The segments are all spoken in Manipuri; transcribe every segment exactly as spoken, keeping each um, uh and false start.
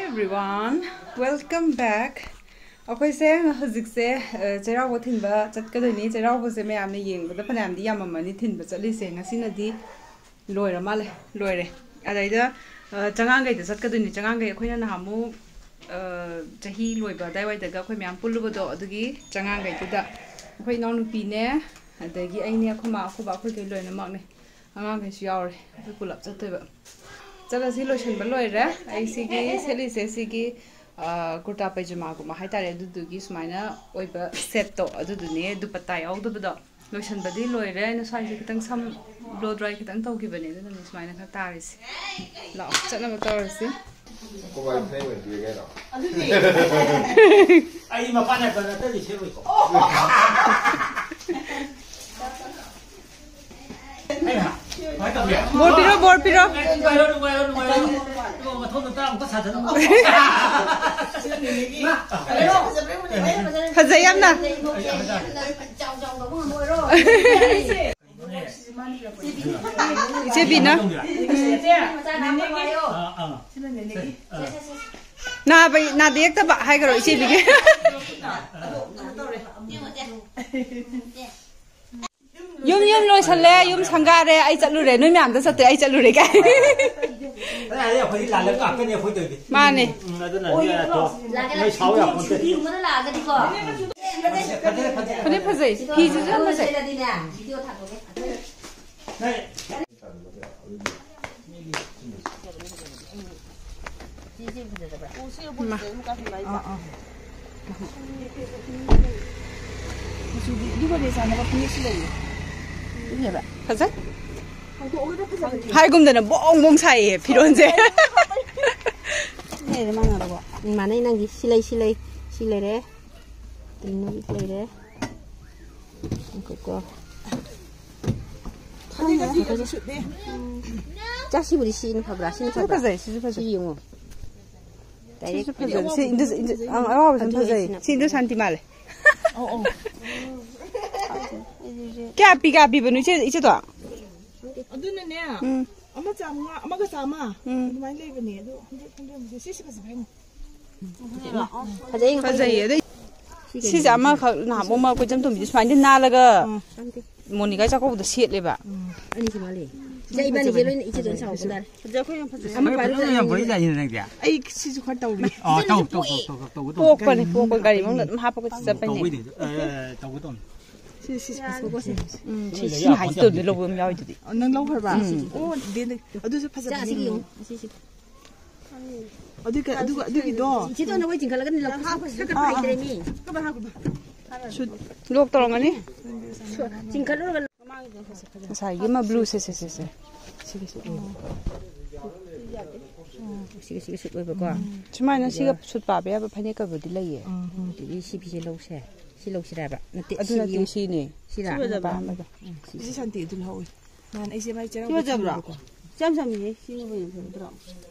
Everyone, welcome back. ꯑꯩꯈꯣꯏꯁꯦ ꯍꯧꯖꯤꯛꯁꯦ ꯑ, ꯆꯩꯔꯥꯎꯕ ꯊꯤꯟꯕ ꯆꯠꯀꯗꯣꯏꯅꯤ꯫ ꯆꯩꯔꯥꯎꯕꯁꯦ ꯃꯌꯥꯝꯅ ꯌꯦꯡꯕꯗ ꯐꯅꯌꯥꯝꯗꯤ ꯌꯥꯝꯃꯝꯃꯅꯤ ꯊꯤꯟꯕ ꯆꯠꯂꯤꯁꯦ꯫ ꯉꯁꯤꯅꯗꯤ ꯂꯣꯏꯔ ꯃꯥꯜꯂꯦ꯫ ꯂꯣꯏꯔꯦ꯫ ꯑꯗꯩꯗ ꯑ, ꯆꯉꯥꯡꯒꯩꯗ ꯆꯠꯀꯗꯣꯏꯅꯤ꯫ ꯆꯉꯥꯡꯒꯩ ꯑꯩꯈꯣꯏꯅ ꯅꯍꯥꯟꯃꯨꯛ ꯑ, ꯆꯍꯤ ꯂꯣꯏꯕ ꯑꯗꯥꯏꯋꯥꯏꯗꯒ ꯑꯩꯈꯣꯏ ꯃꯌꯥꯝ ꯄꯨꯜꯂꯨꯕꯗꯣ, ꯑꯗꯨꯒꯤ ꯆꯉꯥꯡꯒꯩꯗꯨꯗ ꯑꯩꯈꯣꯏ ꯏꯅꯥꯎꯅꯨꯄꯤꯅꯦ, ꯑꯗꯒꯤ ꯑꯩꯅꯦ, ꯑꯩꯈꯣꯏ ꯃꯥ, ꯑꯩꯈꯣꯏ ꯕꯥ, ꯑꯩꯈꯣꯏ ꯀꯩ ꯂꯣꯏꯅꯃꯛꯅꯦ꯫ ꯑꯉꯥꯡꯈꯩꯁꯨ ꯌꯥꯎꯔꯦ꯫ ꯑꯩꯈꯣꯏ ꯄꯨꯂꯞ ꯆꯠꯇꯣꯏꯕ꯫ ꯆꯠꯂꯁꯤ, ꯂꯣꯏꯁꯤꯟꯕ ꯂꯣꯏꯔꯦ꯫ ꯑꯩ ꯁꯤꯒꯤ ꯁꯦꯠꯂꯤꯁꯦ ꯁꯤꯒꯤ, ꯑ, ꯀꯨꯔꯇꯥ ꯄꯩꯖꯃꯥꯒꯨꯝꯕ ꯍꯥꯏꯇꯥꯔꯦ, ꯑꯗꯨꯗꯨꯒꯤ ꯁꯨꯃꯥꯏꯅ ꯑꯣꯏꯕ ꯁꯦꯠꯇꯣ ꯑꯗꯨꯗꯨꯅꯦ, ꯗꯨꯄꯠꯇꯥ ꯌꯥꯎꯗꯕꯗꯣ꯫ ꯂꯣꯏꯁꯤꯟꯕꯗꯤ ꯂꯣꯏꯔꯦ꯫ ꯑꯩꯅ ꯁ꯭ꯋꯥꯏꯁꯦ ꯈꯤꯇꯪ ꯁꯝ blow dry ꯈꯤꯇꯪ ꯇꯧꯈꯤꯕꯅꯦ, ꯑꯗꯨꯅꯅꯦ ꯁꯨꯃꯥꯏꯅ ꯈꯔ ꯇꯥꯔꯤꯁꯦ꯫ ꯂꯥꯛꯑꯣ, ꯆꯠꯅꯕ ꯇꯧꯔꯁꯤ꯫ ꯑꯩ ꯃꯄꯥꯟ ꯅꯥꯏꯕ ꯅꯠꯇ꯭ꯔꯗꯤ ꯁꯦꯠꯂꯣꯏꯀꯣ꯫ ꯕꯣꯔ ꯄꯤꯔꯣ, ꯕꯣꯔ ꯄꯤꯔꯣ꯫ ꯅꯨꯡꯉꯥꯏꯔꯣ, ꯅꯨꯡꯉꯥꯏꯔꯣ, ꯅꯨꯡꯉꯥꯏꯔꯣ꯫ ꯏꯕꯣ, ꯃꯊꯣꯡ ꯃꯇꯥ ꯑꯃꯨꯛꯀ ꯁꯥꯖꯜꯂꯨ꯫ ꯐꯖꯩ ꯌꯥꯝꯅ꯫ ꯏꯆꯦ ꯕꯤꯅ꯫ ꯑꯥ, ꯑꯥ꯫ ꯅꯥꯕ, ꯅꯥꯗ ꯌꯦꯛꯇꯕ ꯍꯥꯏꯈ꯭ꯔꯣ ꯏꯆꯦ ꯕꯤꯒꯤ꯫ ꯌꯨꯝ, ꯌꯨꯝ ꯂꯣꯏꯁꯜꯂꯦ, ꯌꯨꯝ ꯁꯪꯒꯥꯔꯦ, ꯑꯩ ꯆꯠꯂꯨꯔꯦ, ꯅꯣꯏ ꯃꯌꯥꯝꯗ ꯆꯠꯇꯦ, ꯑꯩ ꯆꯠꯂꯨꯔꯦ ꯀꯥꯏ꯫ ꯑꯗ ꯑꯩꯈꯣꯏꯗꯤ ꯂꯥꯜꯂꯛ ꯉꯥꯛꯇꯅꯦ ꯑꯩꯈꯣꯏ ꯇꯧꯔꯤꯁꯦ꯫ ꯃꯥꯅꯦ꯫ ꯎꯝ, ꯑꯗꯨꯅꯅꯦ ꯑꯗꯣ ꯅꯣꯏ ꯁꯥꯎ ꯌꯥꯄꯣꯟꯇꯦ꯫ ꯁꯨꯇꯤꯒꯨꯝꯕꯗ ꯂꯥꯛꯑꯒꯗꯤꯀꯣ꯫ ꯐꯖꯩ, ꯐꯖꯩ꯫ ꯐꯤꯁꯤꯁꯨ ꯌꯥꯝ ꯐꯖꯩ꯫ ꯂꯣꯏꯁꯜꯂꯗꯤꯅꯦ, ꯚꯤꯗꯤꯑꯣ ꯊꯥꯗꯣꯛꯀꯦ꯫ ꯅꯣꯏ ꯁꯤꯁꯦ ꯐꯖꯗꯕ꯭ꯔꯥ? ꯑꯣ, ꯁꯤ ꯑꯥ, ꯑꯥ꯫ ꯃꯆꯨꯗꯤ ꯑꯗꯨꯒꯅꯦ ꯆꯥꯟꯅꯕ ꯐꯅꯦꯛꯁꯨ ꯂꯩꯌꯦ꯫ ꯑꯗꯨꯅꯦꯕ꯫ ꯐꯖꯩ꯫ ꯍꯥꯡꯗꯣꯛꯑꯒꯅ ꯐꯖꯕꯅꯦ꯫ ꯍꯥꯏꯒꯨꯝꯗꯅ ꯕꯣꯡ ꯕꯣꯡ ꯁꯥꯏꯌꯦ ꯐꯤꯔꯣꯟꯁꯦ꯫ ꯂꯩꯔꯦ ꯃꯥꯟꯅꯕꯀꯣ꯫ ꯎꯝ, ꯃꯥꯟꯅꯩ ꯅꯪꯒꯤ꯫ ꯁꯤ ꯂꯩ, ꯁꯤ ꯂꯩ, ꯁꯤ ꯂꯩꯔꯦ꯫ ꯀꯩꯅꯣꯒꯤ ꯂꯩꯔꯦ꯫ ꯉꯥꯏꯈꯣꯀꯣ꯫ ꯐꯅꯦꯛ ꯑꯁꯤ ꯀꯩꯅꯣ ꯁꯨꯠꯅꯦ꯫ ꯆꯥ, ꯁꯤꯕꯨꯗꯤ ꯁꯤꯅ ꯐꯕ꯭ꯔꯥ? ꯁꯤꯅ ꯁꯤꯁꯨ ꯐꯕ꯭ꯔꯥ? ꯐꯖꯩ, ꯁꯤꯁꯨ ꯐꯖꯩ꯫ ꯁꯤ ꯌꯦꯡꯉꯣ꯫ ꯁꯤꯁꯨ ꯗꯥꯏꯔꯦꯛ ꯐꯖꯩ꯫ ꯁꯤ ꯏꯟꯗꯨ-, ꯏꯟꯗꯨ-, ꯑꯪ, ꯑꯉꯧꯕꯁꯤꯅ ꯑꯗꯨ ꯐꯖꯩ꯫ ꯁꯤꯅ ꯁꯤ ꯏꯟꯗꯨ ꯁꯥꯟꯇꯤ ꯃꯥꯜꯂꯦ꯫ ꯑꯧ, ꯑꯧ꯫ ꯀꯌꯥ ꯄꯤ, ꯀꯌꯥ ꯄꯤꯕꯅꯣ ꯏꯆꯦ, ꯏꯆꯦꯗꯣ? ꯑꯗꯨꯅꯅꯦ꯫ ꯎꯝ꯫ ꯑꯃ ꯆꯥꯝꯃꯉꯥ, ꯑꯃꯒ ꯆꯥꯝꯃ꯫ ꯎꯝ꯫ ꯑꯗꯨꯃꯥꯏꯅ ꯂꯩꯕꯅꯦ꯫ ꯑꯗꯣ ꯍꯟꯗꯛ ꯍꯟꯗꯛ ꯁꯤꯁꯦ ꯐꯖꯕ ꯌꯥꯝ ꯐꯖꯩ꯫ ꯐꯖꯩꯌꯦ꯫ ꯑꯗꯩ ꯁꯤꯁꯦ ꯑꯃꯈꯛ ꯅꯍꯥꯟꯃꯨꯛ ꯑꯃ ꯑꯩꯈꯣꯏ ꯏꯆꯝ ꯇꯣꯝꯕꯤꯗꯤ ꯁꯨꯃꯥꯏꯅ ꯅꯥꯜꯂꯒ ꯑꯥ꯫ ꯃꯣꯅꯤꯀꯥ ꯆꯥꯛꯀꯧꯕꯗ ꯁꯦꯠꯂꯦꯕ꯫ ꯑꯅꯤꯁꯤ ꯃꯥꯜꯂꯦ꯫ ꯏꯆꯦ ꯏꯕꯥꯅꯤꯁꯦ ꯂꯣꯏꯅ ꯏꯆꯦꯗ ꯑꯣꯏꯅ ꯁꯥꯎꯕ ꯇꯥꯔꯦ꯫ ꯐꯖꯩ, ꯑꯩꯈꯣꯏ ꯌꯥꯝ ꯐꯖꯩ꯫ ꯑꯃ ꯄꯥꯏꯔꯨ ꯐꯖꯅ ꯌꯥꯝ ꯆꯠꯂꯨ꯫ ꯐꯖꯩ ꯌꯥꯏꯅꯦ ꯅꯪꯗꯤ꯫ ꯑꯩ ꯁꯤꯁꯨ ꯈꯔ ꯇꯧꯔꯤ꯫ ꯑꯣ, ꯇꯧ, ꯇꯧ, ꯇꯧ, ꯇꯧ, ꯇꯧ, ꯇꯧ꯫ ꯄꯣꯛꯄꯅꯦ, ꯄꯣꯛꯄ ꯒꯥꯔꯤ ꯃꯅꯨꯡꯗ ꯑꯗꯨꯝ ꯍꯥꯞꯄꯒ ꯆꯠꯄꯅꯦ꯫ ꯇꯧꯕꯩꯅꯦ꯫ ꯑꯦ, ꯇꯧꯒꯗꯧꯅꯤ꯫ ꯁꯤ, ꯁꯤ, ꯁꯤ, ꯁꯤ, ꯁꯤ꯫ ꯎꯝ, ꯁꯤ, ꯁꯤ ꯍꯥꯏꯁꯤꯗꯤ ꯂꯧꯕ ꯑꯃ ꯌꯥꯎꯔꯤꯗꯨꯗꯤ꯫ ꯑꯣ, ꯅꯪ ꯂꯧꯈ꯭ꯔꯕ? ꯎꯝ꯫ ꯑꯣ, ꯗꯦ, ꯗꯦ꯫ ꯑꯗꯨꯁꯨ ꯐꯖꯕꯅꯤ꯫ ꯆꯥꯁꯤ ꯌꯦꯡꯉꯨ, ꯑꯁꯤꯁꯤ꯫ ꯑꯗꯨꯒꯤ, ꯑꯗꯨꯒ, ꯑꯗꯨꯒꯤꯗꯣ꯫ ꯏꯆꯦꯗꯣ ꯅꯈꯣꯏ ꯆꯤꯡꯈꯠꯂꯒ ꯂꯧꯈꯠ-, ꯁꯠꯀꯠꯄ ꯑꯥ, ꯑꯥ꯫ ꯍꯩꯇ꯭ꯔꯦꯃꯤ꯫ ꯁꯨꯠ ꯂꯣꯛ ꯇꯧꯔꯝꯒꯅꯤ꯫ ꯁꯨ-, ꯆꯤꯡꯈꯠꯂꯨꯔꯒ ꯉꯁꯥꯏꯒꯤ ꯑꯃ ꯕ꯭ꯂꯨꯁꯦ, ꯁꯦ, ꯁꯦ, ꯁꯦ꯫ ꯁꯤꯒꯤꯁꯨ ꯑꯣꯏꯕ꯫ ꯁꯤꯒ, ꯁꯤꯒ ꯁꯨꯠ ꯑꯣꯏꯕꯀꯣ꯫ ꯁꯨꯃꯥꯏꯅ ꯁꯤꯒ ꯁꯨꯠ ꯄꯥꯕ ꯌꯥꯕ ꯐꯅꯦꯛꯀꯕꯨꯗꯤ ꯂꯩꯌꯦ꯫ ꯑꯗꯨꯗꯤ ꯁꯤ ꯐꯤꯁꯦ ꯂꯧꯁꯦ꯫ ꯁꯤ ꯂꯧꯁꯤꯔꯕ? ꯅꯠꯇꯦ, ꯑꯗꯨ ꯁꯤ ꯅꯠꯇꯦ, ꯌꯦꯡꯉꯨ꯫ ꯁꯤꯅꯦ꯫ ꯁꯤꯔꯥ? ꯁꯤ ꯐꯖꯕ꯭ꯔꯥ? ꯑꯄꯥꯝꯕꯗꯣ꯫ ꯎꯝ, ꯁꯤ꯫ ꯁꯤ ꯁꯥꯟꯇꯤ ꯑꯗꯨ ꯂꯧꯍꯧꯋꯤ꯫ ꯅꯍꯥꯟ ꯑꯩꯁꯦ ꯃꯥꯏ ꯁꯤ ꯆꯩꯔꯥꯎꯕ ꯐꯖꯕ꯭ꯔꯣ? ꯊꯤꯟꯕꯀꯣ꯫ ꯏꯆꯝ ꯆꯝꯃꯤꯍꯦ, ꯁꯤꯅꯕꯨ ꯍꯦꯟꯅ ꯐꯖꯗ꯭ꯔꯣ?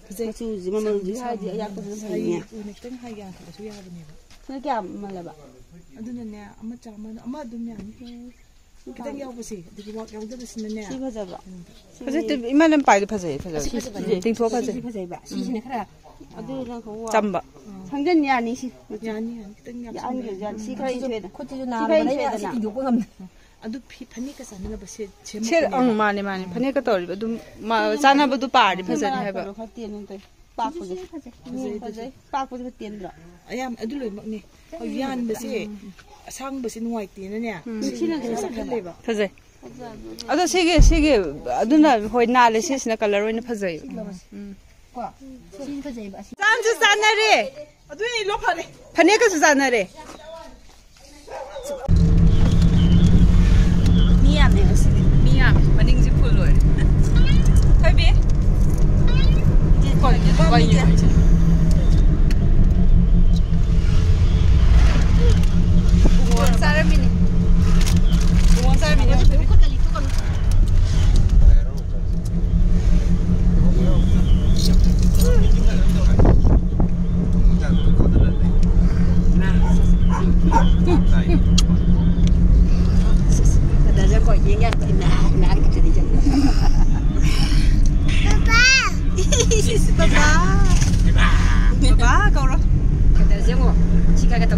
ꯐꯖꯩ꯫ ꯃꯆꯨꯁꯦ ꯃꯃꯜꯁꯨ ꯍꯥꯏꯗꯤ ꯑꯌꯥꯛꯄꯁꯨ ꯑꯗꯨꯝ ꯐꯖꯩꯅꯦ꯫ ꯎꯅ ꯈꯤꯇꯪ ꯍꯥꯏ ꯌꯥꯟꯈꯠꯂꯁꯨ ꯌꯥꯕꯅꯦꯕ꯫ ꯁꯤꯅ ꯀꯌꯥ ꯃꯃꯜꯂꯕ? ꯑꯗꯨꯅꯅꯦ, ꯑꯃ ꯆꯥꯝꯃ, ꯑꯃ ꯑꯗꯨꯝ ꯌꯥꯅꯤ꯫ ꯈꯤꯇꯪ ꯌꯥꯎꯕꯁꯦ, ꯑꯗꯨꯒꯤ ꯋꯥꯛ ꯌꯥꯎꯗꯕꯁꯤꯅꯅꯦ꯫ ꯁꯤ ꯐꯖꯕ꯭ꯔꯣ? ꯎꯝ꯫ ꯐꯖꯩ, ꯏꯃꯥ ꯂꯝꯄꯥꯏꯗꯣ ꯐꯖꯩ, ꯐꯖꯩ꯫ ꯑꯁꯤ ꯐꯖꯕꯅꯦ꯫ ꯇꯤꯡꯊꯣꯛꯑ ꯐꯖꯩ꯫ ꯁꯤꯗꯤ ꯐꯖꯩꯕ꯫ ꯁꯤꯁꯤꯅ ꯈꯔ ꯑꯗꯨ ꯅꯪ ꯈꯔ ꯋꯥ-, ꯆꯝꯕ꯫ ꯁꯪꯖꯟ ꯌꯥꯅꯤ ꯁꯤ꯫ ꯌꯥꯅꯤ, ꯌꯥꯅꯤ꯫ ꯈꯤꯇꯪ ꯌꯥꯝ ꯌꯥꯅꯤ, ꯁꯪꯖꯟ꯫ ꯌꯥꯅꯤ꯫ ꯁꯤ ꯈꯔ ꯁꯤꯁꯨ ꯏꯟꯊꯣꯏꯗꯅ꯫ ꯈꯨꯠꯁꯤꯁꯨ ꯁꯤ ꯈꯔ ꯅꯥꯕꯅꯤꯅ ꯏꯟꯊꯣꯏꯗꯅ꯫ ꯁꯤ ꯇꯤꯡꯊꯣꯛꯄ ꯉꯝꯗꯦ꯫ ꯑꯗꯨ ꯐꯤ-, ꯐꯅꯦꯛꯀ ꯆꯥꯟꯅꯅꯕ ꯁꯦꯠ ꯁꯦꯠ-, ꯁꯦꯝꯃꯛꯄꯅꯦꯕ꯫ ꯑꯪ, ꯃꯥꯅꯦ, ꯃꯥꯅꯦ꯫ ꯐꯅꯦꯛꯀ ꯇꯧꯔꯤꯕ ꯑꯗꯨꯝ ꯃ-, ꯆꯥꯟꯅꯕꯗꯨ ꯄꯥꯔꯗꯤ ꯐꯖꯅꯤ ꯍꯥꯏꯕ꯫ ꯈꯔ ꯇꯦꯟꯕ ꯑꯃ ꯇꯧ-, ꯄꯥꯛꯄꯁꯦ꯫ ꯐꯖꯩ꯫ ꯐꯖꯩ꯫ ꯄꯥꯛꯄꯁꯦ ꯈꯔ ꯇꯦꯟꯗ꯭ꯔꯣ? ꯑꯌꯥꯝ-, ꯑꯗꯨ ꯂꯣꯏꯅꯃꯛꯅꯦ꯫ ꯌꯥꯟꯕꯁꯦ, ꯑꯁꯥꯡꯕꯁꯦ ꯅꯨꯡꯉꯥꯏꯇꯦꯅꯅꯦ꯫ ꯎꯝ꯫ ꯁꯤꯅ ꯍꯦꯟꯅ ꯆꯞꯍꯜꯂꯦꯕ꯫ ꯐꯖꯩ꯫ ꯑꯗꯣ ꯁꯤꯒꯤ, ꯁꯤꯒꯤ, ꯑꯗꯨꯅ ꯍꯣꯏ ꯅꯥꯜꯂꯦ, ꯁꯤꯁꯤꯅ ꯀꯂꯔ ꯑꯣꯏꯅ ꯐꯖꯩ꯫ ꯎꯝ꯫ ꯀꯣ? ꯁꯤꯅ ꯐꯖꯩꯕ꯫ ꯑꯁꯤ ꯆꯥꯟꯁꯨ ꯆꯥꯟꯅꯔꯦ꯫ ꯑꯗꯨ ꯑꯩ ꯂꯣ ꯐꯔꯦ꯫ ꯐꯅꯦꯛꯀꯁꯨ ꯆꯥꯟꯅꯔꯦ꯫ ꯃꯤ ꯌꯥꯝꯃꯦ ꯉꯁꯤꯗꯤ꯫ ꯃꯤ ꯌꯥꯝꯃꯦ꯫ ꯃꯅꯤꯡꯁꯦ ꯐꯨꯜ ꯑꯣꯏꯔꯦ꯫ ꯊꯣꯏꯕꯤ꯫ ꯀꯣꯜ ꯀꯩꯅꯣ ꯇꯧꯔꯤꯁꯦ꯫ ꯕꯣꯜ ꯆꯥꯔꯝꯃꯤꯅꯤ꯫ ꯕꯣꯜ ꯆꯥꯔꯝꯃꯤꯅꯤ꯫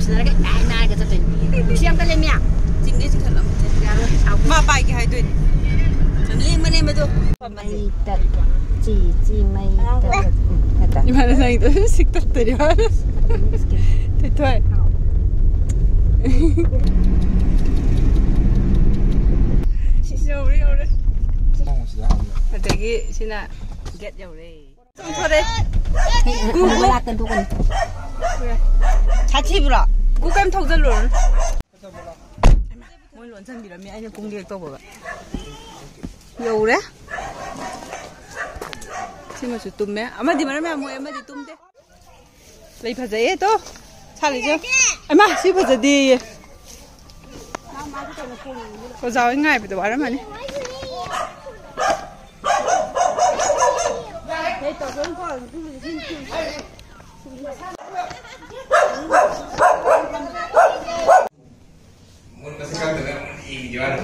ꯅꯥꯔꯒ ꯆꯠꯇꯣꯏꯅꯤ꯫ ꯅꯨꯡꯁꯤ ꯌꯥꯝ ꯀꯜꯂꯦ, ꯃꯤꯌꯥ꯫ ꯆꯤꯡꯗꯩ ꯆꯤꯡꯈꯠꯂꯝꯃꯣ꯫ ꯌꯥꯔꯣꯏ, ꯁꯥꯎ꯫ ꯃꯥ ꯄꯥꯏꯒꯦ ꯍꯥꯏꯗꯣꯏꯅꯤ꯫ ꯂꯦꯡꯕ ꯂꯦꯡꯕꯗꯣ꯫ ꯃꯩ ꯇꯠ-, ꯆꯤ, ꯆꯤ, ꯃꯩ ꯇꯠ-, ꯎꯝ, ꯅꯠꯇꯦ꯫ ꯏꯃꯥꯅ ꯅꯪꯒꯤꯗꯣ ꯁꯤꯛ ꯇꯠꯇꯣꯏꯅꯤ, ꯏꯃꯥꯅ꯫ ꯊꯣꯏꯊꯣꯏ꯫ ꯁꯤꯁꯨ ꯌꯧꯔꯦ, ꯌꯧꯔꯦ꯫ ꯑꯗꯒꯤ ꯁꯤꯅ ꯒꯦꯠ ꯌꯧꯔꯦ꯫ ꯆꯣꯡꯊꯣꯔꯦ꯫ ꯍꯦꯛ ꯉꯥꯏꯈꯣ, ꯂꯥꯛꯀꯅꯤ, ꯊꯣꯛꯀꯅꯤ꯫ ꯁꯥꯊꯤꯕ꯭ꯔꯣ? ꯀꯨ ꯀꯩꯝ ꯊꯧꯖꯜꯂꯨꯔꯅꯨ꯫ ꯃꯣꯏ ꯂꯣꯟꯁꯤꯟꯕꯤꯔꯝꯃꯤ, ꯑꯩꯅ ꯀꯨꯝꯒꯦ ꯍꯦꯛ ꯇꯧꯕꯒ꯫ ꯌꯧꯔꯦ꯫ ꯁꯤꯃꯁꯨ ꯇꯨꯝꯃꯦ꯫ ꯑꯃꯗꯤ ꯃꯔꯝ ꯌꯥꯝ ꯃꯣꯛꯑꯦ, ꯑꯃꯗꯤ ꯇꯨꯝꯗꯦ꯫ ꯂꯩ ꯐꯖꯩꯌꯦ ꯇꯣ꯫ ꯁꯥꯠꯂꯤꯁꯦ꯫ ꯑꯩꯃꯥ, ꯁꯤ ꯐꯖꯗꯦꯌꯦ꯫ ꯑꯣꯖꯥ ꯍꯣꯏ ꯉꯥꯏꯕꯗ ꯋꯥꯔꯝꯃꯅꯤ꯫ ꯃꯨꯟꯕꯁꯦ ꯈꯪꯗꯅ ꯌꯦꯡꯉꯤꯗꯤ ꯋꯥꯅꯤ꯫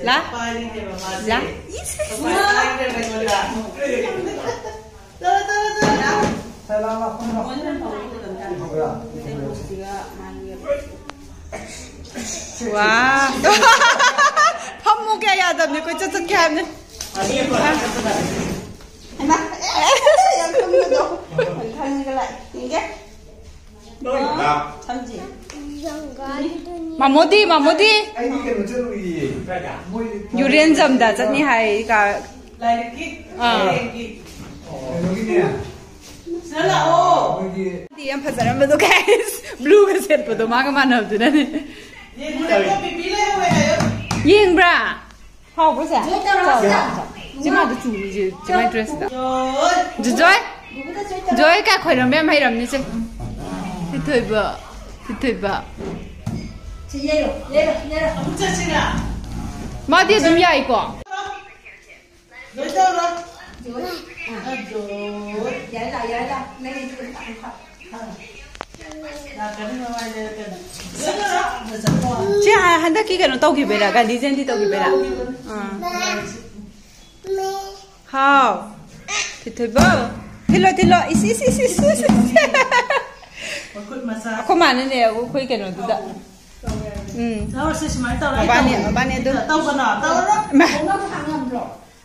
ꯂꯥ? ꯂꯥ? ꯋꯥ꯫ ꯐꯝꯃꯨ ꯀꯌꯥ ꯌꯥꯗꯕꯅꯦ, ꯀꯣꯏꯆꯠ ꯆꯠꯀꯦ ꯍꯥꯏꯕꯅꯦ꯫ ꯍꯩꯃꯥ, ꯌꯥꯝ ꯊꯨꯝꯕꯗꯣ꯫ ꯈꯪꯉꯒ ꯂꯥꯛꯑꯦ꯫ ꯌꯦꯡꯒꯦ꯫ ꯊꯝꯁꯤ꯫ ꯃꯥꯃꯣꯗꯤ, ꯃꯥꯃꯣꯗꯤ? ꯑꯩꯗꯤ ꯀꯩꯅꯣ ꯆꯠꯂꯨꯏꯌꯦ꯫ ꯃꯣꯏ ꯌꯨꯔꯦꯟꯖꯝꯗ ꯆꯠꯅꯤ ꯍꯥꯏ, ꯀ-, ꯂꯥꯏꯔꯤꯛꯀꯤ ꯑꯥ꯫ ꯍꯌꯦꯡꯒꯤ꯫ ꯀꯩꯅꯣꯒꯤꯅꯦ꯫ ꯁꯤꯗ ꯂꯥꯛꯑꯣ꯫ ꯃꯣꯏꯒꯤ ꯗꯤ ꯌꯥꯝ ꯐꯖꯔꯝꯕꯗꯣ, guys꯫ ꯕ꯭ꯂꯨꯒ ꯁꯦꯠꯄꯗꯣ ꯃꯥꯒ ꯃꯥꯟꯅꯕꯗꯨꯅꯅꯦ꯫ ꯌꯦꯡꯉꯨꯅꯦ, ꯀꯣ ꯕꯤꯕꯤ ꯂꯩꯍꯧꯋꯦ ꯍꯥꯏꯌꯣ꯫ ꯌꯦꯡꯕ꯭ꯔꯥ? ꯍꯥꯎꯕ꯭ꯔꯣ ꯁꯦ? ꯆꯥꯎ, ꯆꯥꯎ, ꯆꯥꯎ꯫ ꯆꯤꯃꯥꯗꯣ ꯆꯨꯔꯤꯁꯦ, ꯆꯤꯃꯥꯏ ꯗ꯭ꯔꯦꯁꯇ꯫ ꯖꯣꯏ꯫ ꯖꯣꯏ꯫ ꯖꯣꯏ ꯀꯥ ꯈꯣꯏꯔꯝꯕ ꯌꯥꯝ ꯍꯩꯔꯝꯅꯤ ꯁꯦ꯫ ꯊꯣꯏꯊꯣꯏꯕ꯫ ꯊꯣꯏꯊꯣꯏꯕ꯫ ꯁꯤ ꯌꯩꯔꯣ, ꯌꯩꯔꯣ, ꯌꯩꯔꯣ꯫ ꯑꯃꯨꯛ ꯆꯠꯁꯤꯔꯥ? ꯃꯥꯗꯤ ꯑꯗꯨꯝ ꯌꯥꯏꯀꯣ꯫ ꯂꯣꯏ ꯇꯧꯔꯣ꯫ ꯖꯣꯏ꯫ ꯑ, ꯖꯣꯏ꯫ ꯌꯥꯔꯦ, ꯂꯥꯛ, ꯌꯥꯔꯦ, ꯂꯥꯛ꯫ ꯅꯪꯒꯤ ꯖꯣꯏ ꯂꯥꯛ, ꯂꯥꯛ꯫ ꯂꯥꯛꯀꯅꯤ, ꯃꯃꯥꯏ ꯂꯩꯔꯛꯀꯅꯤ꯫ ꯖꯣꯏ ꯇꯧꯔꯣ꯫ ꯁꯤ ꯍ-, ꯍꯟꯗꯛꯀꯤ ꯀꯩꯅꯣ ꯇꯧꯈꯤꯕꯩꯔꯥ? ꯒꯥꯟꯙꯤ ꯖꯌꯟꯇꯤ ꯇꯧꯈꯤꯕꯩꯔꯥ? ꯑꯥ꯫ ꯍꯥꯎ꯫ ꯊꯤꯊꯣꯏꯕ, ꯊꯤꯜꯂꯣ, ꯊꯤꯜꯂꯣ꯫ ꯏꯁ, ꯏꯁ, ꯏꯁ, ꯏꯁ, ꯏꯁ, ꯏꯁ꯫ ꯃꯈꯨꯠ ꯃꯆꯥ꯫ ꯑꯩꯈꯣꯏ ꯃꯥꯅꯅꯦ, ꯑꯩꯈꯣꯏ ꯀꯩꯅꯣꯗꯨꯗ꯫ ꯎꯝ꯫ ꯂꯧꯔꯁꯦ, ꯁꯨꯃꯥꯏꯅ ꯇꯧꯔ ꯃꯕꯥꯅꯤ, ꯇꯧ꯫ ꯃꯕꯥꯅꯤ ꯑꯗꯨꯝ꯫ ꯇꯧꯒꯅꯣ, ꯇꯧꯔꯣ꯫ ꯃꯥ꯫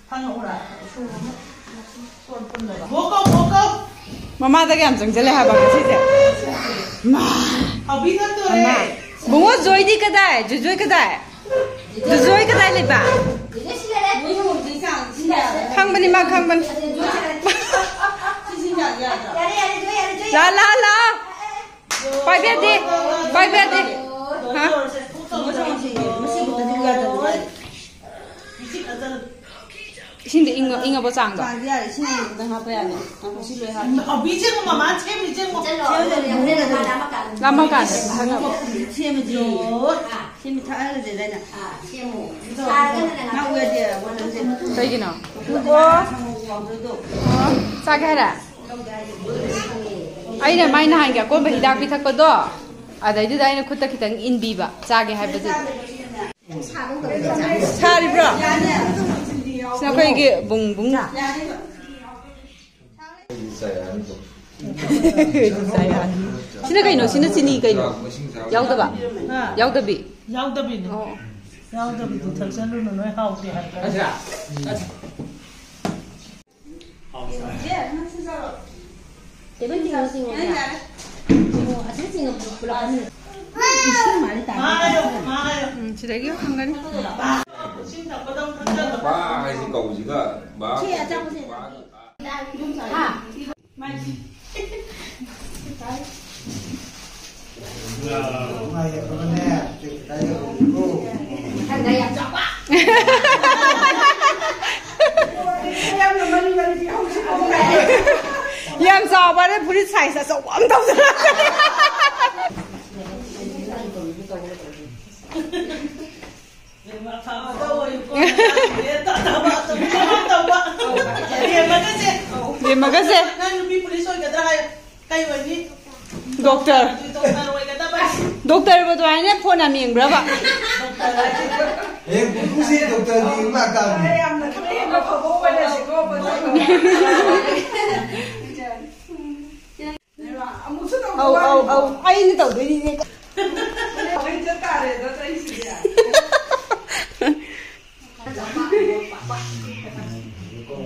ꯐꯪꯉꯛꯎꯔꯥ? ꯁꯣꯔ ꯄꯨꯟꯗꯕ꯫ ꯃꯃꯥꯗ ꯀꯌꯥꯝ ꯆꯪꯁꯤꯜꯂꯦ ꯍꯥꯏꯕ ꯉꯁꯤꯁꯦ? ꯃꯥ꯫ ꯍꯥꯎꯕꯤ ꯅꯠꯇꯣꯔꯦ꯫ ꯃꯃꯥ꯫ ꯕꯨꯡꯉꯣ, ꯖꯣꯏꯗꯤ ꯀꯗꯥꯏ? ꯖꯨꯖꯣꯏ ꯀꯗꯥꯏ? ꯖꯨꯖꯣꯏ ꯀꯗꯥꯏ ꯂꯩꯕ? ꯈꯪꯕꯅꯤ, ꯃꯥ ꯈꯪꯕꯅꯤ꯫ ꯂꯥ, ꯂꯥ, ꯂꯥ꯫ ꯄꯥꯏꯕ ꯌꯥꯗꯦ꯫ ꯄꯥꯏꯕ ꯌꯥꯗꯦ꯫ ꯍꯥ? ꯏꯁꯤꯡꯗ ꯏꯪꯉ-, ꯏꯪꯉꯕꯣ ꯆꯥꯡꯗꯣ? ꯆꯥꯡꯗꯤ ꯌꯥꯔꯦ, ꯏꯁꯤꯡ ꯑꯏꯪꯕꯗꯪ ꯍꯥꯞꯄ ꯌꯥꯅꯤ꯫ ꯉꯥꯏꯈꯣ, ꯁꯤ ꯂꯣꯏ ꯍꯥꯞꯄꯤ꯫ ꯑꯕꯤ ꯆꯦꯡꯉꯨ, ꯃꯃꯥ ꯁꯦꯝꯃꯤ ꯆꯦꯡꯉꯨ꯫ ꯁꯦꯝꯃꯨ, ꯁꯦꯝꯃꯨ, ꯁꯦꯝꯃꯨ꯫ ꯂꯥꯝꯃꯀꯥꯟꯗ ꯊꯛꯅꯕ꯫ ꯁꯦꯝꯃꯗꯤ꯫ ꯁꯦꯝꯃꯤ ꯊꯛꯍꯜꯂꯁꯦ ꯑꯗꯥꯏꯅ꯫ ꯃꯥ ꯎ ꯌꯥꯗꯦ, ꯕꯣꯇꯜꯁꯦ꯫ ꯀꯩꯒꯤꯅꯣ? ꯁꯪꯒꯣꯝ ꯋꯥꯡꯕꯗꯣ꯫ ꯑꯣ, ꯆꯥꯒꯦ ꯍꯥꯏꯔꯦ? ꯑꯩꯅ ꯃꯥꯏ ꯅꯍꯥꯟꯒꯤ ꯑꯀꯣꯟꯕ ꯍꯤꯗꯥꯛ ꯄꯤꯊꯛꯄꯗꯣ, ꯑꯗꯩꯗꯨꯗ ꯑꯩꯅ ꯈꯨꯠꯇ ꯈꯤꯇꯪ ꯏꯟꯕꯤꯕ, ꯆꯥꯒꯦ ꯍꯥꯏꯕꯗꯨꯗ꯫ ꯁꯥꯔꯤꯕ꯭ꯔꯣ? ꯁꯤꯅ ꯑꯩꯈꯣꯏꯒꯤ ꯕꯨꯡ ꯕꯨꯡ꯫ ꯁꯤꯅ ꯀꯩꯅꯣ? ꯁꯤꯅ ꯆꯤꯅꯤ ꯀꯩꯅꯣ? ꯌꯥꯎꯗꯕ? ꯍꯥ? ꯌꯥꯎꯗꯕꯤ? ꯌꯥꯎꯗꯕꯤꯅꯦ꯫ ꯑꯣ꯫ ꯌꯥꯎꯗꯕꯤꯗꯨ ꯊꯛꯆꯜꯂꯨꯅꯨ, ꯅꯣꯏ ꯍꯥꯎꯇꯦ ꯍꯥꯏꯔꯛꯀꯅꯤ꯫ ꯇꯦꯕꯜ ꯆꯤꯡꯉꯣ, ꯆꯤꯡꯉꯣ, ꯌꯥꯔꯦ꯫ ꯆꯤꯡꯉꯣ, ꯑꯁꯤꯗ ꯆꯤꯡꯉꯣ, ꯄꯨꯂꯞ ꯐꯝꯃꯤꯟꯅꯁꯤ꯫ ꯏꯁꯤꯡ ꯃꯥꯜꯂꯦ, ꯇꯥꯔꯦ꯫ ꯃꯥ ꯍꯥꯏꯌꯣ, ꯃꯥ ꯍꯥꯏꯌꯣ꯫ ꯎꯝ, ꯁꯤꯗꯒꯤ ꯍꯪꯒꯅꯤ꯫ ꯏꯁꯤꯡ ꯊꯛꯄꯗ ꯑꯃꯨꯛ ꯊꯛꯆꯜꯂꯣ꯫ ꯕꯥ ꯍꯥꯏꯁꯤ ꯀꯧꯁꯤꯒ ꯕꯥ ꯁꯤ ꯑꯆꯥꯄꯣꯠꯁꯦ꯫ ꯍꯥ? ꯌꯥꯝ ꯆꯥꯎꯕ ꯍꯥꯏꯔꯦ, ꯐꯨꯔꯤꯠ ꯁꯥꯏꯖ ꯑꯆꯧꯕ ꯑꯃ ꯇꯧꯗꯅ꯫ ꯕꯦꯝꯃꯒꯁꯦ꯫ ꯅꯪ ꯅꯨꯄꯤ ꯄꯨꯂꯤꯁ ꯑꯣꯏꯒꯗ꯭ꯔꯥ ꯍꯥꯏ꯫ ꯀꯩ ꯑꯣꯏꯅꯤ? ꯗꯣꯛꯇꯔ꯫ ꯗꯣꯛꯇꯔ ꯑꯣꯏꯒꯗꯕ꯫ ꯗꯣꯛꯇꯔꯕꯨ ꯑꯗꯨꯃꯥꯏꯅ ꯐꯣꯟ ꯌꯥꯝ ꯌꯦꯡꯕ꯭ꯔꯕ? ꯗꯣꯛꯇꯔ ꯍꯥꯏꯁꯦ꯫ ꯍꯌꯦꯡ ꯄꯨꯄꯨꯁꯦ ꯗꯣꯛꯇꯔ ꯌꯦꯡ ꯂꯥꯛꯇꯥꯕꯅꯤ꯫ ꯌꯥꯝꯅ ꯈꯔ ꯍꯦꯟꯅ ꯐꯕ ꯑꯣꯏꯔꯁꯤꯀꯣ꯫ ꯑꯧ, ꯑꯧ, ꯑꯧ, ꯑꯩꯅ ꯇꯧꯗꯣꯏꯅꯤꯅꯦ꯫ ꯆꯠ ꯇꯥꯔꯦꯗꯣ ꯑꯩꯁꯤꯗꯤ꯫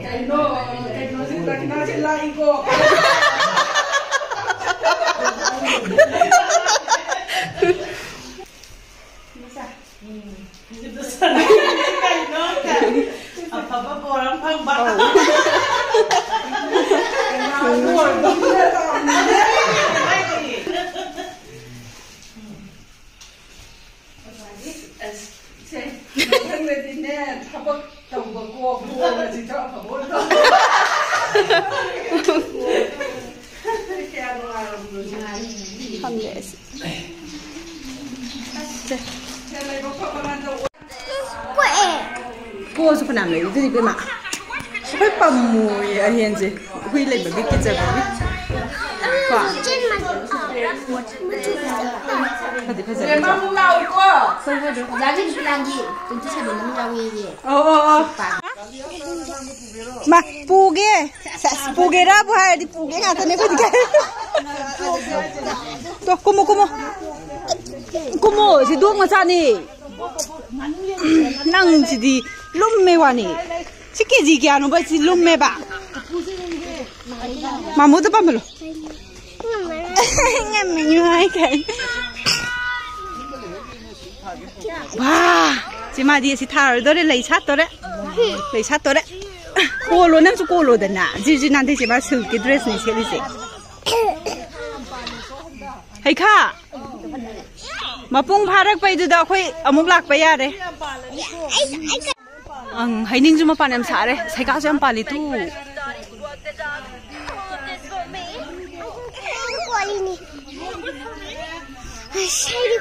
ꯀꯩꯅꯣ, ꯀꯩꯅꯣꯁꯦ, ꯗꯈꯤꯅꯥꯁꯦ ꯂꯥꯛꯏꯀꯣ꯫ ꯀꯩꯅꯣ, ꯑꯐꯕ ꯕꯣꯔ ꯑꯃ ꯐꯪꯕ꯫ ꯑꯁ, ꯁꯦ, ꯃꯊꯪꯗꯗꯤꯅꯦ, ꯊꯕꯛ ꯇꯧꯕ ꯀꯣ, ꯕꯣꯔ ꯑꯁꯤꯁꯨ ꯑꯐꯕ ꯑꯣꯏꯅ ꯇꯧ꯫ ꯀꯌꯥ ꯅꯨꯡꯉꯥꯏꯔꯕꯅꯣ꯫ ꯈꯪꯗꯦ ꯑꯩꯁꯨ꯫ ꯁꯦ, ꯂꯩꯕ ꯈꯣꯠꯄ ꯅꯠꯇ꯭ꯔꯣ? ꯄꯣꯛꯑꯦ꯫ ꯄꯣꯛꯑꯁꯨ ꯐꯅꯌꯥꯝ ꯂꯩꯔꯤꯗꯨꯗꯤ ꯏꯕꯦꯝꯃ꯫ ꯑꯩꯈꯣꯏ ꯄꯝꯃꯣꯏꯌꯦ ꯑꯍꯦꯟꯁꯦ꯫ ꯍꯨꯏ ꯂꯩꯕꯒꯤ ꯀꯤꯖꯕꯒꯤ꯫ ꯀꯣ? ꯃꯆꯤꯟ ꯃꯆꯤꯟ ꯃꯆꯨ ꯐꯖꯕ꯫ ꯐꯗꯤ ꯐꯖꯕ ꯅꯠꯇ꯭ꯔꯣ? ꯍꯣꯏ, ꯍꯣꯏ, ꯑꯗꯨ꯫ ꯑꯣꯖꯥꯒꯤ ꯄ꯭ꯂꯥꯟꯒꯤ twenty seven ꯑꯃ ꯌꯥꯎꯏꯌꯦ꯫ ꯑꯣ, ꯑꯣ, ꯑꯣ꯫ ꯃꯥ, ꯄꯨꯒꯦ꯫ ꯁꯦꯁ, ꯄꯨꯒꯦꯔꯥꯕꯨ ꯍꯥꯏꯔꯗꯤ ꯄꯨꯒꯦ ꯉꯥꯛꯇꯅꯦ ꯑꯩꯈꯣꯏꯗꯤ꯫ ꯇꯣ, ꯀꯨꯝꯃꯣ, ꯀꯨꯝꯃꯣ꯫ ꯀꯨꯝꯃꯣ, ꯁꯤ ꯗꯣꯛ ꯃꯆꯥꯅꯤ꯫ ꯅꯪꯁꯤꯗꯤ ꯂꯨꯝꯃꯦ ꯋꯥꯅꯤ꯫ ꯁꯤ ꯀꯦꯖꯤ ꯀꯌꯥꯅꯣꯕ ꯁꯤ ꯂꯨꯝꯃꯦꯕ? ꯃꯥꯃꯣꯗ ꯄꯥꯝꯍꯜꯂꯣ꯫ ꯉꯝꯃꯅꯤ ꯍꯥꯏ ꯀꯥꯏ꯫ ꯋꯥ! ꯆꯦ ꯃꯥꯗꯤ ꯑꯁꯤ ꯊꯥꯔꯣꯏꯗꯣꯔꯦ, ꯂꯩ ꯁꯥꯠꯇꯣꯔꯦ꯫ ꯂꯩ ꯁꯥꯠꯇꯣꯔꯦ꯫ ꯀꯣꯜꯂꯣ, ꯅꯪꯁꯨ ꯀꯣꯜꯂꯣꯗꯅ꯫ ꯖꯤꯔ ꯖꯤꯔ ꯅꯥꯟꯊꯩ ꯆꯦ ꯃꯥ ꯁꯤꯜꯛꯀꯤ ꯗ꯭ꯔꯦꯁꯅꯤ ꯁꯦꯠꯂꯤꯁꯦ꯫ ꯍꯩꯈꯥ! ꯃꯄꯨꯡ ꯐꯥꯔꯛꯄꯩꯗꯨꯗ ꯑꯩꯈꯣꯏ ꯑꯃꯨꯛ ꯂꯥꯛꯄ ꯌꯥꯔꯦ꯫ ꯑꯪ, ꯍꯩꯅꯤꯡꯁꯨ ꯃꯄꯥꯟ ꯌꯥꯝ ꯁꯥꯔꯦ, ꯁꯩꯀꯥꯁꯨ ꯌꯥꯝ ꯄꯥꯜꯂꯤ ꯇꯨ꯫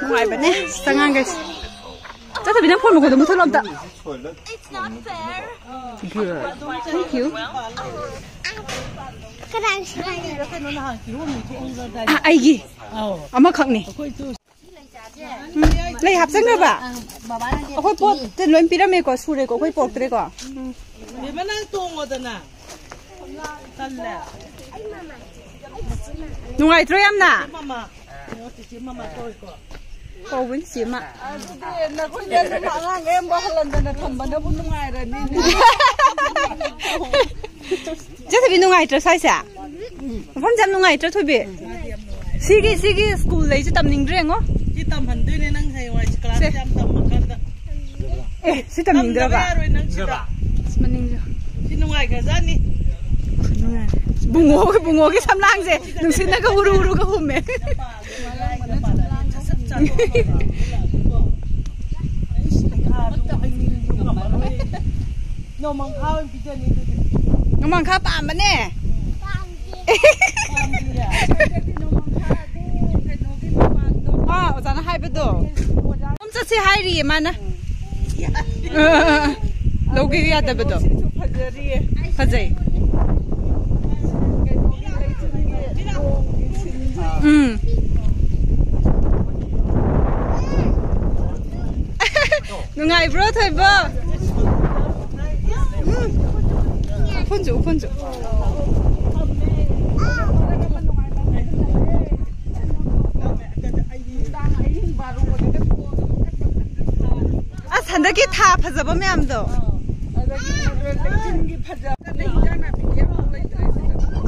ꯅꯨꯡꯉꯥꯏꯕꯅꯦ, ꯑꯉꯥꯡꯈꯩꯁꯦ꯫ ꯆꯠꯇꯕꯤ, ꯅꯪ ꯐꯣꯟ ꯃꯈꯣꯟꯗꯣ ꯃꯨꯠꯊꯠꯂꯣ ꯑꯝꯇ꯫ Good. Thank you. ꯀꯅꯥꯒꯤ ꯁꯥꯏꯅꯣ? ꯑ, ꯑꯩꯒꯤ꯫ ꯑꯃꯈꯛꯅꯤ꯫ ꯎꯝ, ꯂꯩ ꯍꯥꯞꯆꯟꯈ꯭ꯔꯕ? ꯑꯩꯈꯣꯏ ꯄꯣꯠꯇꯤ ꯂꯣꯏ ꯄꯤꯔꯝꯃꯦꯀꯣ, ꯁꯨꯔꯦꯀꯣ, ꯑꯩꯈꯣꯏ ꯄꯣꯔꯛꯇ꯭ꯔꯦꯀꯣ꯫ ꯕꯦꯝꯃ, ꯅꯪ ꯇꯣꯡꯉꯣꯗꯅ꯫ ꯅꯨꯡꯉꯥꯏꯇ꯭ꯔꯣ ꯌꯥꯝꯅ? ꯀꯧꯕꯅꯤ ꯆꯦꯃ꯫ ꯑꯗꯨꯗꯤ ꯅꯈꯣꯏꯅ ꯑꯗꯨꯝ ꯑꯉꯥꯡ ꯑꯌꯥꯝꯕ ꯍꯜꯍꯟꯗꯅ ꯊꯝꯕꯅꯕꯨ ꯅꯨꯡꯉꯥꯏꯔꯅꯤꯅꯦ꯫ ꯆꯠꯊꯕꯤ ꯅꯨꯡꯉꯥꯏꯇ꯭ꯔꯣ ꯁ꯭ꯋꯥꯏꯁꯦ? ꯃꯐꯝꯁꯦ ꯌꯥꯝ ꯅꯨꯡꯉꯥꯏꯇ꯭ꯔꯣ, ꯊꯣꯏꯕꯤ? ꯁꯤꯒꯤ, ꯁꯤꯒꯤ ꯁ꯭ꯀꯨꯜ ꯂꯩꯁꯦ ꯇꯝꯅꯤꯡꯗ꯭ꯔꯦ ꯌꯦꯡꯉꯣ꯫ ꯁꯤ ꯇꯝꯍꯟꯗꯣꯏꯅꯦ ꯅꯪ ꯍꯌꯦꯡꯋꯥꯏ ꯀ꯭ꯂꯥꯁ ꯁꯦ꯫ ꯌꯥꯝ ꯇꯝꯃꯀꯥꯟꯗ꯫ ꯑꯦ, ꯁꯤ ꯇꯝꯅꯤꯡꯗ꯭ꯔꯕ? ꯇꯝꯗꯕ ꯌꯥꯔꯣꯏ ꯅꯪ ꯁꯤꯗ꯫ ꯑꯁ, ꯃꯅꯤꯡꯁꯨ꯫ ꯁꯤ ꯅꯨꯡꯉꯥꯏꯈ꯭ꯔꯖꯥꯠꯅꯤ꯫ ꯅꯨꯡꯉꯥꯏ꯫ ꯕꯨꯡꯉꯣ, ꯕꯨꯡꯉꯣꯒꯤ ꯁꯝꯂꯥꯡꯁꯦ ꯅꯨꯡꯁꯤꯠꯅꯒ ꯎꯔꯨ ꯎꯔꯨꯒ ꯍꯨꯝꯃꯦ꯫ ꯅꯣꯡꯃꯪꯈꯥ ꯑꯣꯏꯅ ꯄꯤꯖꯅꯤ ꯑꯗꯨꯗꯤ꯫ ꯅꯣꯡꯃꯪꯈꯥ ꯄꯥꯝꯕꯅꯦ꯫ ꯄꯥꯝꯗꯤꯌꯦ꯫ ꯑꯥ, ꯑꯣꯖꯥꯅ ꯍꯥꯏꯕꯗꯣ꯫ ꯑꯗꯨꯝ ꯆꯠꯁꯦ ꯍꯥꯏꯔꯤꯌꯦ ꯃꯥꯅ꯫ ꯂꯧꯒꯦ ꯌꯥꯗꯕꯗꯣ꯫ ꯁꯤꯁꯨ ꯐꯖꯔꯤꯌꯦ꯫ ꯐꯖꯩ꯫ ꯎꯝ꯫ ꯅꯨꯡꯉꯥꯏꯕ꯭ꯔꯣ, ꯊꯣꯏꯕ? ꯎꯝ꯫ ꯎꯐꯨꯟꯁꯨ, ꯎꯐꯨꯟꯁꯨ꯫ ꯑꯁ, ꯍꯟꯗꯛꯀꯤ ꯊꯥ ꯐꯖꯕ ꯃꯌꯥꯝꯗꯣ꯫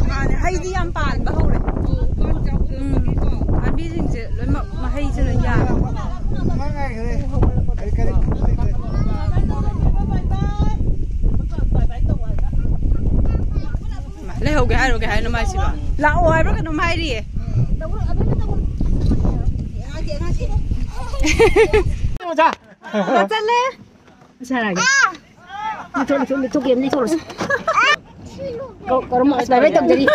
ꯃꯥꯅꯦ, ꯍꯩꯗꯤ ꯌꯥꯝ ꯄꯥꯟꯕ ꯍꯧꯔꯦ꯫ ꯎꯝ꯫ ꯄꯥꯝꯕꯤꯁꯤꯡꯁꯦ ꯂꯣꯏꯅꯃꯛ ꯃꯍꯩꯁꯦ ꯂꯣꯏ ꯌꯥꯜꯂꯦ꯫ ꯂꯩꯍꯧꯒꯦ ꯍꯥꯏꯔꯣ, ꯀꯩ ꯍꯥꯏꯅꯣ ꯃꯥꯏꯁꯤꯕꯣ? ꯂꯥꯛꯑꯣ ꯍꯥꯏꯕ꯭ꯔꯥ ꯀꯩꯅꯣꯝ ꯍꯥꯏꯔꯤꯌꯦ꯫ ꯑꯣꯖꯥ꯫ ꯆꯠꯂꯦ꯫ ꯁꯥꯔꯒꯦ꯫ ꯂꯤꯊꯣꯛ, ꯂꯤꯊꯣꯛ, ꯂꯤꯊꯣꯛꯀꯦ, ꯂꯤꯊꯣꯛꯂꯁꯤ꯫ ꯀꯧ-, ꯀꯧꯔꯝꯃꯣ, ꯑꯁ, ꯕꯥꯏ ꯕꯥꯏ ꯇꯧꯖꯔꯤ꯫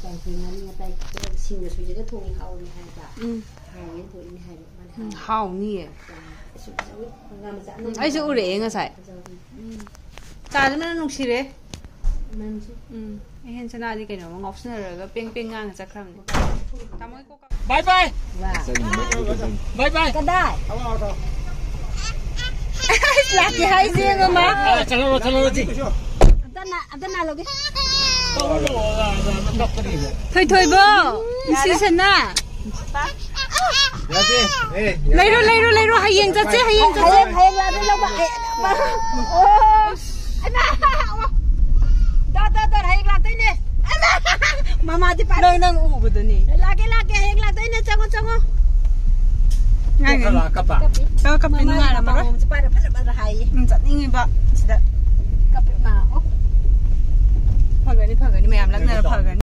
ꯀꯥꯡꯁꯣꯏ ꯉꯥꯔꯤ ꯉꯇꯥꯏ ꯁꯤꯡꯒ ꯁꯣꯏꯖꯜꯂ ꯊꯣꯡꯉꯤ ꯍꯥꯎꯋꯤ ꯍꯥꯏꯕ꯫ ꯎꯝ꯫ ꯍꯥꯎꯋꯦꯅ ꯊꯣꯛꯏꯅꯦ ꯍꯥꯏꯕ꯫ ꯃꯥꯅ ꯎꯝ, ꯍꯥꯏꯕ꯫ ꯍꯥꯎꯅꯤꯌꯦ꯫ ꯑꯁꯨꯛ ꯆꯥꯎꯋꯤ, ꯉꯥ ꯃꯆꯥ ꯎꯝ, ꯑꯩꯁꯨ ꯎꯔꯛꯑꯦ ꯉꯁꯥꯏ꯫ ꯐꯖꯕꯅꯤ꯫ ꯎꯝ꯫ ꯆꯥꯁꯦ ꯃꯅꯝ ꯅꯨꯡꯁꯤꯔꯦ꯫ ꯅꯪꯁꯨ꯫ ꯎꯝ꯫ ꯑꯩ ꯍꯦꯟ ꯁꯅꯥꯗꯤ ꯀꯩꯅꯣꯝꯃ ꯉꯥꯎꯁꯤꯟꯅꯔꯒ ꯄꯦꯡ ꯄꯦꯡ ꯉꯥꯡꯉ ꯆꯠꯈ꯭ꯔꯕꯅꯤ꯫ ꯇꯥꯃꯣ ꯑꯩ ꯀꯣꯛ ꯀ- ꯕꯥꯏ ꯕꯥꯏ꯫ ꯋꯥ꯫ ꯕꯥꯏ ꯕꯥꯏ꯫ ꯀꯗꯥꯏ? ꯂꯥꯛꯀꯦ ꯍꯥꯏꯁꯦ, ꯃꯃꯥ꯫ ꯑꯥ, ꯆꯠꯍꯧꯔꯣ, ꯆꯠꯍꯧꯔꯣ, ꯁꯤ꯫ ꯑꯝꯇ ꯅꯥ-, ꯑꯝꯇ ꯅꯥꯜꯂꯨꯒꯦ꯫ ꯊꯣꯏꯊꯣꯏꯕꯣ, ꯏꯟꯁꯤꯁꯟꯅ꯫ ꯌꯥꯗꯦ꯫ ꯑꯦ, ꯌꯥꯗꯦ꯫ ꯂꯩꯔꯣ, ꯂꯩꯔꯣ, ꯂꯩꯔꯣ꯫ ꯍꯌꯦꯡ ꯆꯠꯁꯦ, ꯍꯌꯦꯡ ꯆꯠꯁꯦ꯫ ꯍꯌꯦꯡ, ꯍꯌꯦꯡ ꯂꯥꯛꯑꯗꯤ ꯂꯧꯕ꯫ ꯑꯩ, ꯑꯣ꯫ ꯍꯩꯃꯥ, ꯑꯣ꯫ ꯗꯣ, ꯗꯣ, ꯗꯣ, ꯍꯌꯦꯡ ꯂꯥꯛꯇꯣꯏꯅꯦ꯫ ꯍꯩꯃꯥ꯫ ꯃꯃꯥꯗꯤ ꯄꯥꯏ-, ꯅꯪ, ꯅꯪ ꯎꯕꯗꯨꯅꯤ꯫ ꯂꯥꯛꯀꯦ, ꯂꯥꯛꯀꯦ, ꯍꯌꯦꯡ ꯂꯥꯛꯇꯣꯏꯅꯦ, ꯆꯪꯉꯣ, ꯆꯪꯉꯣ꯫ ꯉꯥꯏ, ꯉꯥꯏ꯫ ꯀꯞꯄꯤ꯫ ꯀꯞꯄꯤ, ꯃꯃꯥꯗꯤ ꯅꯨꯡꯉꯥꯏꯔꯝꯃꯔꯣꯏ꯫ ꯄꯥꯝꯕꯣꯝꯁꯦ ꯄꯥꯏꯔ ꯐꯠꯂ ꯐꯠꯂ ꯍꯥꯏꯌꯦ꯫ ꯎꯝ, ꯆꯠꯅꯤꯡꯉꯤꯕ ꯁꯤꯗ꯫ ꯀꯞꯄꯤ, ꯃꯥ, ꯑꯣ꯫ ꯐꯒꯅꯤ, ꯐꯒꯅꯤ, ꯃꯌꯥꯝ ꯂꯛꯅꯔ ꯐꯒꯅꯤ꯫